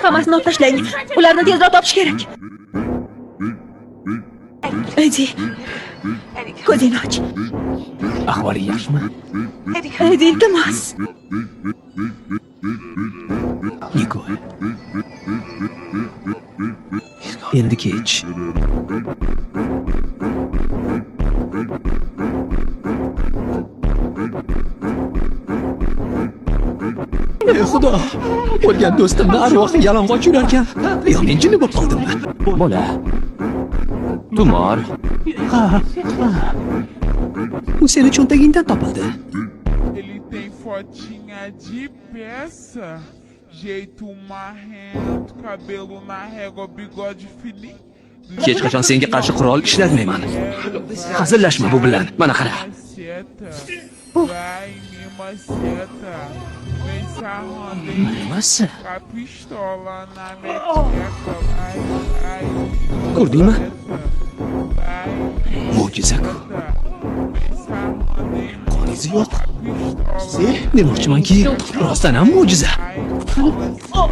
Hammasini olib tashlang. Ularni tezroq topish kerak. Edi. Ko'zingni och. Ahvoling yaxshimi? Edi, iltimos. Nikol. Endi kech. Ey Xudo, o'lgan do'stimni arvohi yalang'och yurarkan. Yo, men jinni bo'lib qoldimmi? Bola. Tumor. Ha, ha. U seni cho'ntagingdan topildi. Ele tem fotinha de peça, jeito marrento, cabelo na régua, bigode fininho. Hech qachon senga qarshi qurol ishlatmayman. Hazillashma bu bilan. Mana qara. Maceta, vai me maceta, vem sarrando em mim, Nimasi? com a pistola na meteca, vai, ai, Ko'rdingmi? vai, Mo'jiza-ku. vem sarrando em mim, Qon izi yo'q. pistola, Demoqchimanki, rostdan ham mo'jiza. ai, maceta.